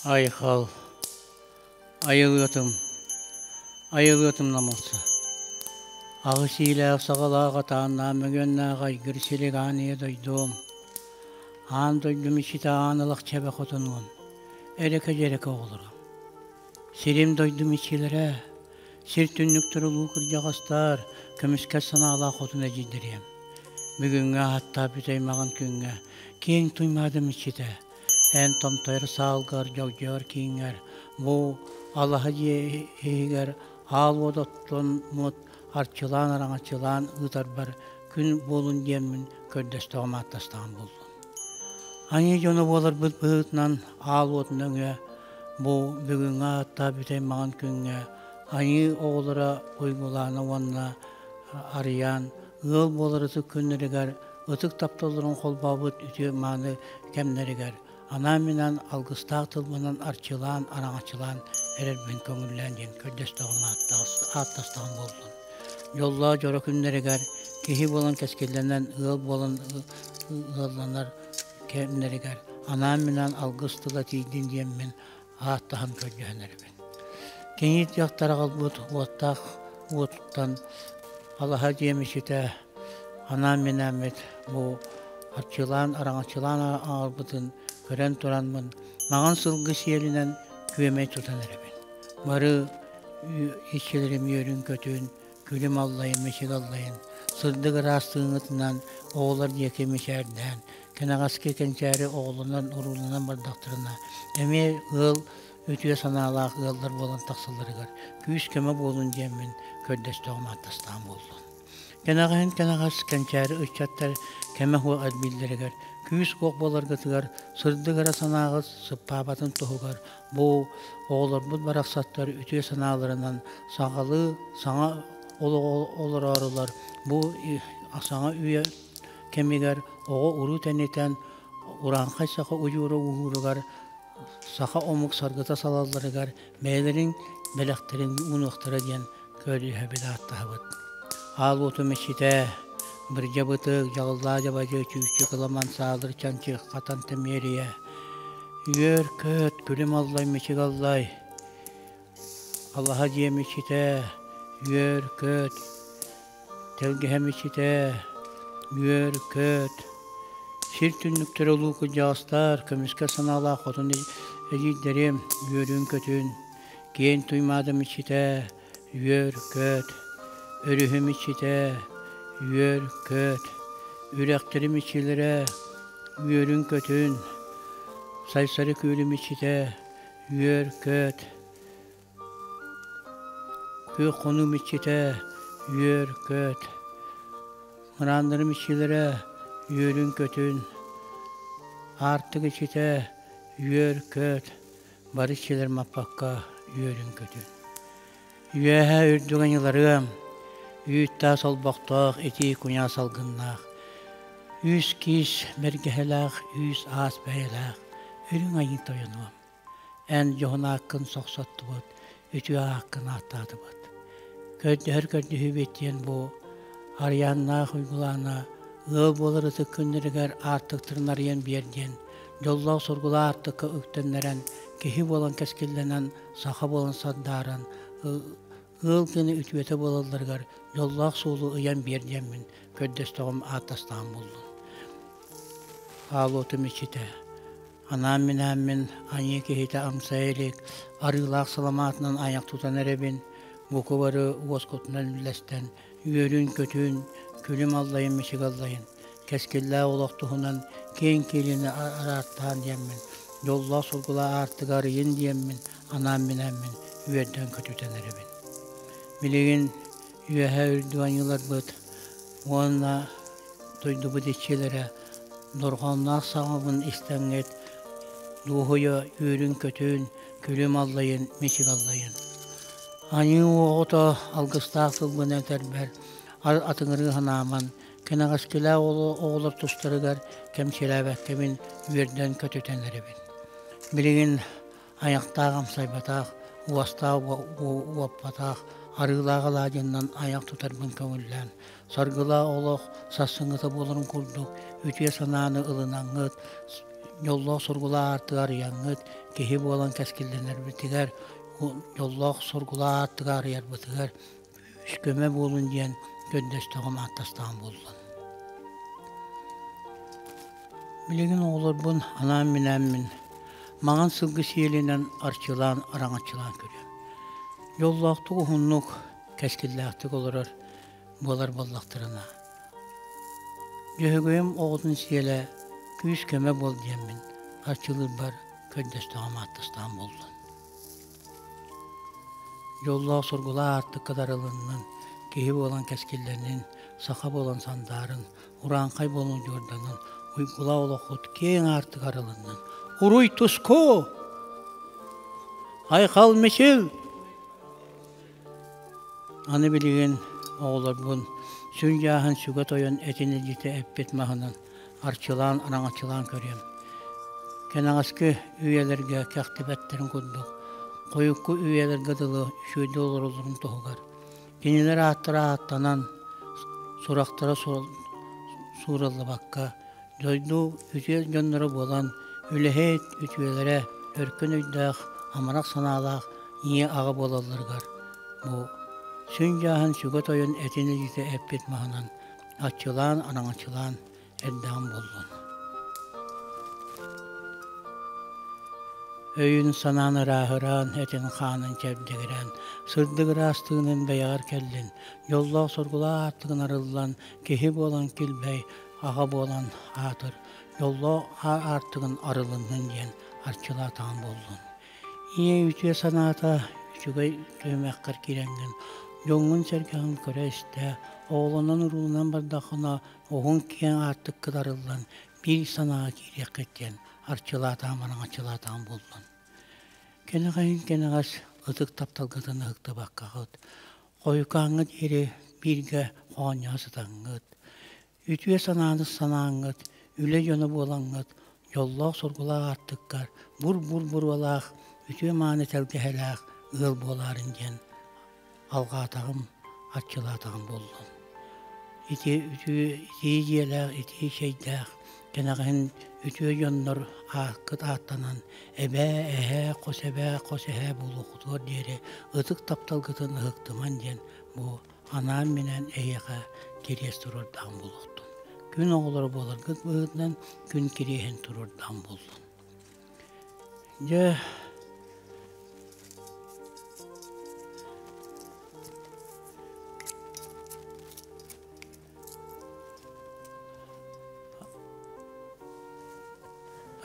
Айхал, айылыатым, айылыатым намылса. Аҕыс иилээх саҕалаах атааннаах мөгүөннээх айгыр силик аан ийэ дойдуом. Аан дойдум иччитэ аан ылах чэбэ хотунуом. Эрэкэ-дьэрэкэ оҕолоро. Сирим дойдум иччилэрэ, сир түннүктэр улуу кырдьаҕастар, көмүскэл санаалаах хотун эдьиийдэриэм. Бүгүҥҥү ааттаах бүтэй маҕан күҥҥэ киэҥ туймаадым иччитэ, эн томтойор саалгар, дьогдьоор кииҥҥэр, бу алаһа дьиэ иһигэр аал уот оттоммут арчылаан араҥаччылаан ыытарбар күн буолун диэммин көрдөстөҕүм ааттастаҕым буоллун. Аньыы дьоно буоларбыт быһыытынан аал уот нөҥүө бу бүгүҥҥү ааттаах бүтэй маҥан күҥҥэ айыы оҕолоро Уйгулаана уонна Арыйаан ыал буолар ытык күннэригэр ытык тапталларын холбообут үтүө мааны кэмнэригэр анаан-минээн алгыстаах тылбынан арчылаан, араҥаччылаан эрэрбин көҥүллээн диэн көрдөстөҕүм ааттастаҕым буоллун. Дьоллоох дьоро күннэригэр киһи буолан кэскиллэнэн, ыал буолан ыалланар кэмнэригэр анаан-минээн алгыс тыла тиийдин диэммин ааттаһан көрдөһөн эрэбин. Кэҥиир дьахтар аҕалбыт уоттаах уотуттан алаһа дьиэм иччитэ анаан-минээммит бу арчылаан, араҥаччылаан аҕалбытын көрөн тураммын маҥан сылгы сиэлинэн күөмэй тутан эрэбин. Бары иччилэрим үөрүн-көтүн, күлүм аллайын, мичик аллайын, сырдык ыраас тыыҥҥытынан оҕолор диэки мичээрдээн, кэнэҕэски кэнчээри оҕолонон, урууланан бардахтарына, эмиэ ыал үтүө санаалаах ыаллар буолан тахсалларыгар күүс-көмө буолун диэммин көрдөстөҕүм ааттастаан буоллун. Кэнэҕэһин кэнэҕэс кэнчээри ыччаттар кэмэ суох элбииллэригэр, күүс-уох буоларгытыгар сырдык эрэ санааҕыт сыппаабатын туһугар бу оҕолорбут барахсаттар үтүө санааларынан саҥалыы саҥа олоҕу олороорулар бу саҥа үйэ кэмигэр оҕо уруу тэнитэн урааҥхай саха удьуура ууһууругар саха омук саргыта салалларыгар бэйэлэрин бэлэхтэрин уунуохтара диэн көрүһэбит ааттаһабыт. Аал уотум иччитэ, бырдьа бытык, дьаҕыллаа дьабадьы, чүүччү кыламан саалыр чанчы, хатан тэмиэрийэ. Үөр көт, күлүм аллай, мичик аллай. Алаһа дьиэм иччитэ, үөр көт, тэлгэһэм иччитэ, үөр көт. Сир түннүктэрэ улуу кырдьаҕастар, көмүскэл санаалаах хотун эдьиийдэрим, үөрүүн-көтүүн, киэҥ туймаадам иччитэ, үөр-көт, өрүһүм иччитэ, үөр-көт, үрэхтэрим иччилэрэ, үөрүн-көтүн, Сайсары күөлүм иччитэ, үөр-көт, Күөх хонуум иччитэ, үөр-көт, Мырааннарым иччилэрэ, үөрүн-көтүн, Аартык иччитэ, үөр-көт, Бары иччилэр маппакка үөрүн-көтүн. Үөһэ үрдүк аньыларыам, үүт-таас олбохтоох итии куйаа салгыннаах, үс киис бэргэһэлээх, үүс аас бэйэлээх үрүҥ айыы тойонуом. Эн дьоһун ааккын сохсоттубут, үтүө ааккын ааттаатыбыт. Көрдөһөр көрдөһүүбүт диэн бу Арыйааннаах Уйгулаана ыал буолар ытык күннэригэр аартыктарын арыйан биэр диэн дьоллоох соргулаах аартыкка үктэннэрэн, киһи буолан кэскиллэнэн, саха буолан сандааран, ыал гына үтүөтэ буолалларыгар дьоллоох суолу ыйан биэр диэммин көрдөстөҕүм ааттастаҕым буоллун. Аал уотум иччитэ Анаан-минээммин айыы киһитэ амсайа илик, арыылаах саламаатынан айах тутан эрэбин, бука бары уоскутунан үллэстэн, үөрүн-көтүүн, күлүм аллайын мичик аллайын, кэскиллээх олох туһунан киэҥ киэлини араартаан диэммин, дьоллоох соргулаах аартыгы арыйын диэммин, анаан-минээммин үөрдэн көтүтэн эрэбин. Билигин үөһээ үрдүк айыыларбыт уонна дойдубут иччилэрэ дорҕоонноох саҥабын истэҥҥит дуоһуйа үөрүн-көтүн, күлүм аллайын, мичик аллайын. Аньыы оҕото алгыстаах тылбын этэрбэр атыҥырыы санааман, кэнэҕэскилээх оҕолор тустарыгар кэмчилээбэккэбин үөрдэн көтүтэн эрэбин. Билигин айахтаах амсайбатах, уостаах уоппатах, арыылаах алаадьыннан айах тутарбын көҥүллээн, саргылаах олох сарсыҥҥыта буоларын курдук үтүө санааны ылынаҥҥыт, дьоллоох соргулаах аартыгы арыйаҥҥыт, киһи буолан кэскиллэнэрбитигэр, дьоллоох соргулаах аартыгы арыйарбытыгар көмө буолун диэн көрдөстөҕүм ааттастаҕым буоллун. Билигин оҕолорбун анаан-минээммин маҥан сылгы сиэлинэн арчылаан араҥаччылаан көрүөм. Дьоллоохтук уһуннук, кэскиллээхтик олорор буолар буоллахтарына, Дьөһөгөйүм оҕотун сиэлэ күүс-көмө буол диэммин арчылыырбар көрдөстөҕүм ааттастаҕым буоллун. Дьоллоох соргулаах аартыкка дарылыннын, киһи буолан кэскиллэнин, саха буолан сандаарын, урааҥхай буолан удьуорданын, уйгулаах олоххут киэҥ аартык арылыннын. Уруй туску! Айхал мичил! Аны билигин оҕолорбун сүн дьааһын сүгэ тойон этин илдьитэ эппит маһынан арчылаан араҥаччылаан көрүөм. Кэнэҕэски үйэлэргэ кэхтибэттэрин курдук, хойукку үйэлэргэ дылы үчүгэйдик олороллорун туһугар. Кинилэр ааттара ааттанан, сурахтара суураллыбакка, дойду үтүө дьонноро буолан, үлэһит үтүөлэрэ, өркөн өйдөөх, амарах санаалаах ийэ-аҕа буолалларыгар бу сүн дьааһын сүгэ тойон этин илиитэ эппит маһынан аччылаан, араҥаччылаан эрдэҕим буоллун. Өйүн-санаан ырааһыраан, этин-хаанын чэбдигирээн, сырдык ыраас тыынын бэйэҕэр кэллин, дьоллоох-соргулаах ааттыгын арыллан, киһи буолан килбэй, аҕа буолан аатыр, дьоллоох аартыгын арылыннын диэн арчылаатаҕым буоллун. Ийэ үтүө санаата үчүгэй түһүмэххэр киирэҥҥин, дьоҥҥун-сэргэҕин көрө-истэ, оҕолонон-урууланан бардаххына, уһун киэҥ аартыккыт арыллан, биир санааҕа киириэххит диэн арчылаатаҕым араҥаччылаатаҕым буоллун. Кэнэҕэһин кэнэҕэс ытык тапталгытын ыһыктыбаккаҕыт, хойукааҥҥа диэри бииргэ хоонньоһо сытаҥҥыт, үтүө санааны санааҥҥыт, үлэ дьоно буолаҥҥыт, дьоллоох-соргулаах аартыккар бур-бур буруолаах, үтүө-мааны тэлгэһэлээх ыал буолаарын диэн алҕаатаҕым, арчылаатаҕым буоллун. Ити үтүө итии дьиэлээх, итии чэйдээх, кэнэҕэһин үтүө дьоннор ааккыт ааттанан эбээ, эһээ, хос эбээ, хос эһээ буолуоххутугар диэри ытык тапталгытын ыһыктыман диэн бу анаан-минээн эһиэхэ кириэс туруордаҕым буолуохтун. күн оҕолоро буоларгыт быһыытынан күн кириэһин туруордаан буоллун. Дьэ,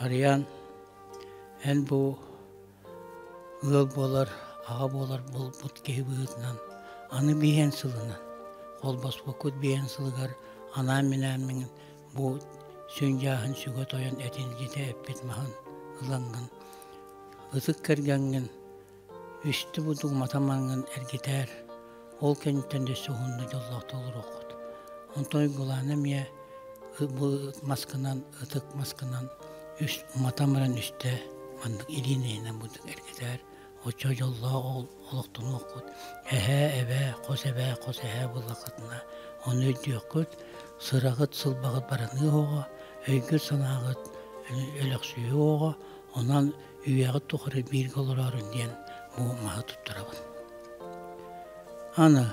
Арыйаан, эн бу ыал буолар, аҕа буолар буолбут киһи быһыытынан аны биэһэн сылынан, холбоспоккут биэһэн сылыгар анаан-минээн бу сүндьааһын сүгэ тойон этин дьитэ эппит маһын ылаҥҥын, ытык кэргэҥҥин үстэ бурдук матамаҥҥын эргитээр, ол кэнниттэн өссө уһуннук дьоллоох толоруоххут. Онтон Уйгулаана эмиэ бу маскынан, ытык маскынан үс уматан баран үстэ маннык илиин иһинэн бурдук эргитээр, оччо дьоллоох олохтонуоххут. Эһээ, эбээ, хос эбээ, хос эһээ буоллаххытына, ону өйдүөххүт, сыраҕыт, сылбаҕыт бараныа оҕо, өйгүт-санааҕыт өлөхсүйүө оҕо, онон үйэҕит тухары бииргэ олороорун диэн бу маһы туттарабын. Аны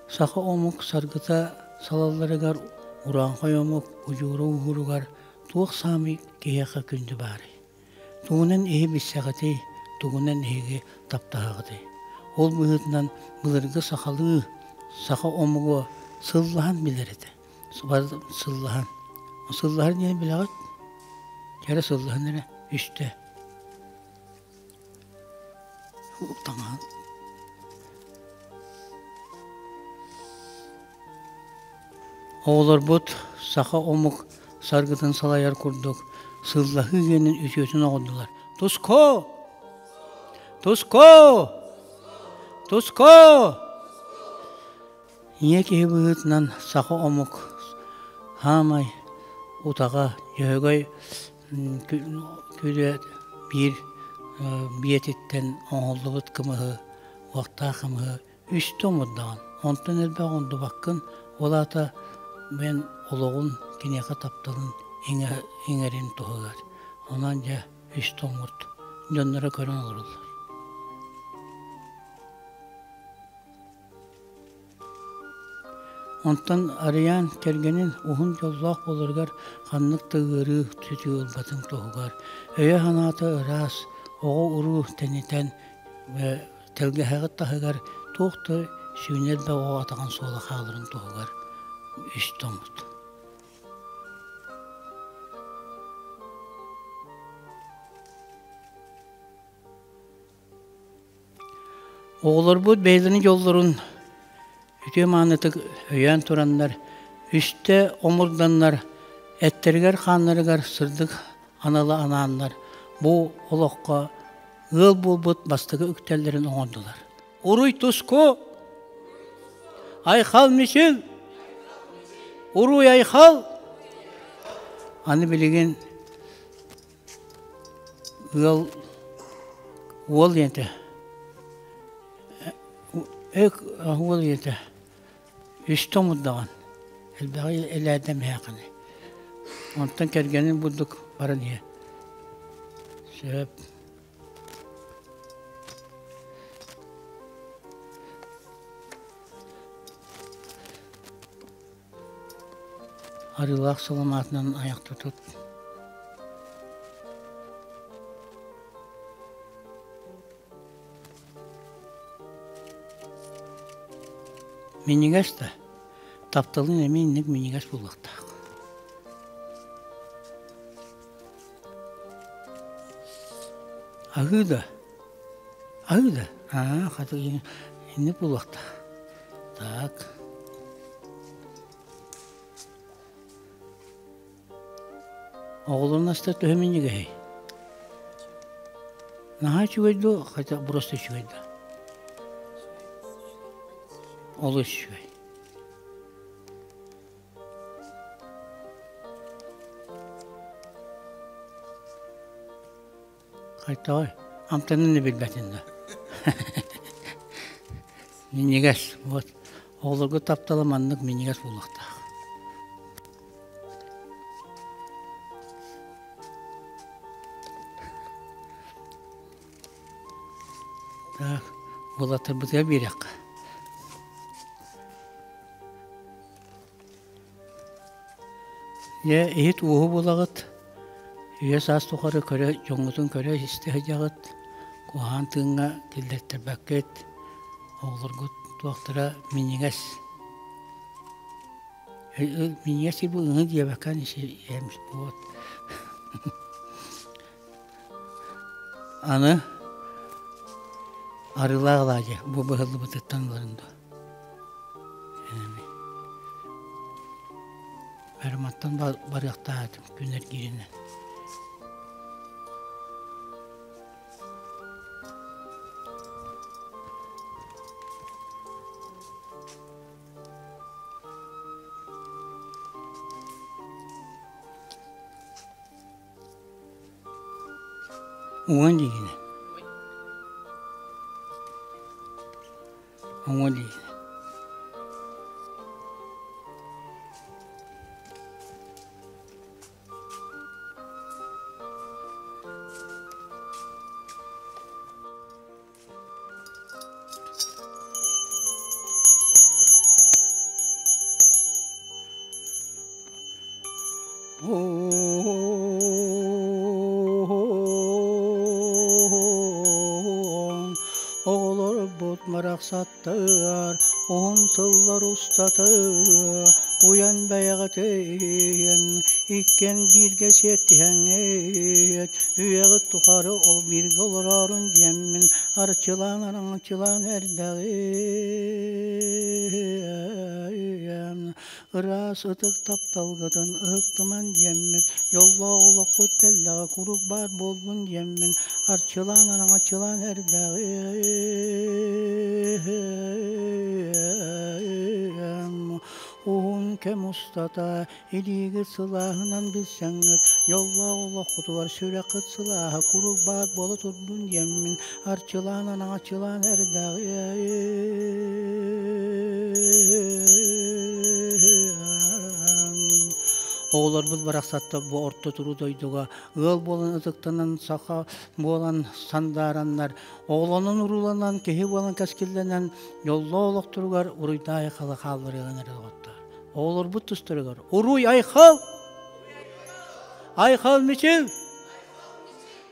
саха омук саргыта салалларыгар урааҥхай омук удьуора ууһууругар туох саамай киһиэхэ күндү баарый? Тугунан иһи билсэҕитий, тугунан эһиги таптаһаҕытый? Ол быһыытынан былыргы сахалыы саха омугу сыллаһан билэр этэ. Сыллаһан. Сыллаһар диэн билэҕит? Кэрэ сыллаһан эрэ үстэ. Таҥаһын. Оҕолорбут саха омук саргытын салайар курдук сыллаһыы диэнин үтүөтүн оҕордулар. Туско! Туско! Туско! Ийэ киһи быһыытынан саха омук саамай утаҕа Дьөһөгөй күрүө биир биэтиттэн оҥоһуллубут кымыһы, уохтаах кымыһы үстэ омурдаҕын, онтон элбэх оҥордубаккын, ол аата бэйэн олоҕун киниэхэ тапталын иҥэрин туһугар. Онон дьэ үстэ оҥорт, дьонноро көрөн олороллор. Онтон Арыйаан кэргэнин уһун дьоллоох буоларыгар ханнык да ыарыы сүтүү ылбатын туһугар өйө-санаата ыраас, оҕо-уруу тэнитэн тэлгэһэҕит таһыгар туох да сүүнэ элбэх оҕо атаҕын суола хааларын туһугар үс тоҥмут. Оҕолорбут бэйэлэрин дьоллорун үтүө маанытык өйөөн тураннар, үстэ омурданнар, эттэригэр-хааннарыгар сырдык аналы анааннар, бу олоххо ыал буолбут бастакы үктэллэрин оҥордулар. Уруй туску! Айхал мичил! Уруй айхал! Аны билигин Ыал уол ийэтэ уол ийэтэ үстэ омурдаҕын элбэҕи элээрдэ миэхэни онтон кэргэнин бурдук баран иһэ сөп Арыылаах саламаатынан айах тутут. Минньигэс да, тапталын эмиэ инник минньигэс буолуохтаах. Аһыы да, аһыы да, аа, хата инник буолуохтаах. Так. Оҕолорун аста төһө минньигэһий? Наһаа үчүгэй дуо, хотя просто үчүгэй да? Олус үчүгэй. Хайдаҕый? Амтанын да билбэтин да. Минньигэс, вот. Оҕолорго таптала маннык минньигэс буолуохтаах. Так, уолаттарбытыгар биэриэххэ. Дьэ, иһит уоһу булаҕыт, үйэ-саас тухары көрө, дьоҥҥутун көрө-истэ сылдьаҕыт, куһаҕан тыыҥҥа киллэртэрбэккит, оҕолоргут туохтара минньигэс. Минньигэс бу ыҥы диэбэккэ вот. Аны арыылаах алаадьы бу быһыллыбытыттан ыларын дуо? Ароматтан барыахтаах этим күн эргииринэн. Уҥа илиигинэн. Уҥа илиигинэн. Оҕолорбут барахсаттар уһун сыллар устата уйан бэйэҕитин иккиэн бииргэ сиэттиһэҥҥит үйэҕит тухары ол бииргэ олороорун диэммин арчылаан араҥаччылаан эрдэҕим ыраас ытык тапталгытын ыһыктыман диэммин дьоллоох олоххут тэллэҕэ куруук баар буоллун диэммин арчылаан араҥаччылаан эрдэҕим уһун кэм устата Илиигит сылааһынан билсэҥҥит, дьоллоох олоххутугар сүрэххит сылааһа куруук баар буола турдун диэммин арчылаан анаҥаччылаан эрдэҕим. Оҕолорбут барахсаттар бу орто туруу дойдуга ыал буолан ытыктанан саха буолан сандаараннар, оҕолонон-урууланан киһи буолан кэскиллэнэн дьоллоох олохторугар уруйдаай хала хаалларыаҕын эрэ доҕоттоор. Оҕолорбут тустарыгар Уруй Айхал! Айхал Мичил!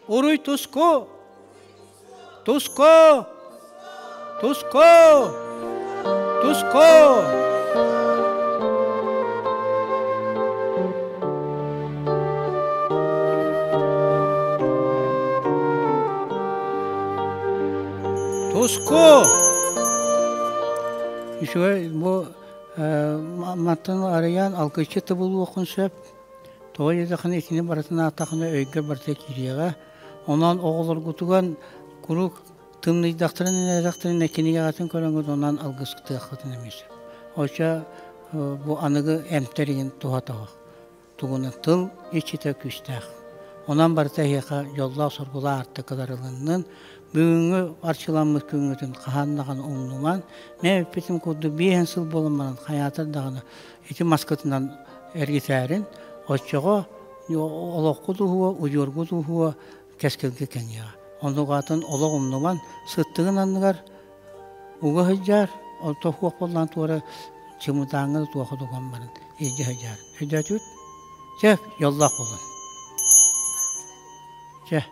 Уруй Туску! Туску! Туску! Туску! Туску! Үчүгэй бу Мантан арыйаан алгысчыт да буолуоххун сөп. Тоҕо диэтэххинэ итини барытын ааттаххына өйгөр барыта киириэҕэ. Онон оҕолоргутугар куруук тымныйдахтарына эрэхтэринэ кинигэҕитин көрөҥҥүт онон алгыстыаххытын эмиэ сөп. Оччо бу аныгы эмтэр игин туһата суох. Тугунан тыл иччитэ күүстээх. Онон барыта эһиэхэ дьоллоох-соргулаах аартыкалар ылыннын. Бүгүҥҥү арчыламмыт күҥҥүтүн хаһан даҕаны умнумаҥ. Мин эппитим курдук биэһин сыл буолан баран хайаатар даҕаны ити маскытынан эргитээрин, оччоҕо олоххут уһуо, удьуоргут уһуо кэскилгэ кэҥиэҕэ. Оннук атын олох умнуман, сыттыгын анныгар уга сылдьаар, онто суох буоллаан туора чымытааҥҥа да туоха туган баран илдьэ сылдьаар. Өйдөөтүгүт? Чэ, дьоллоох буолун. Чэ.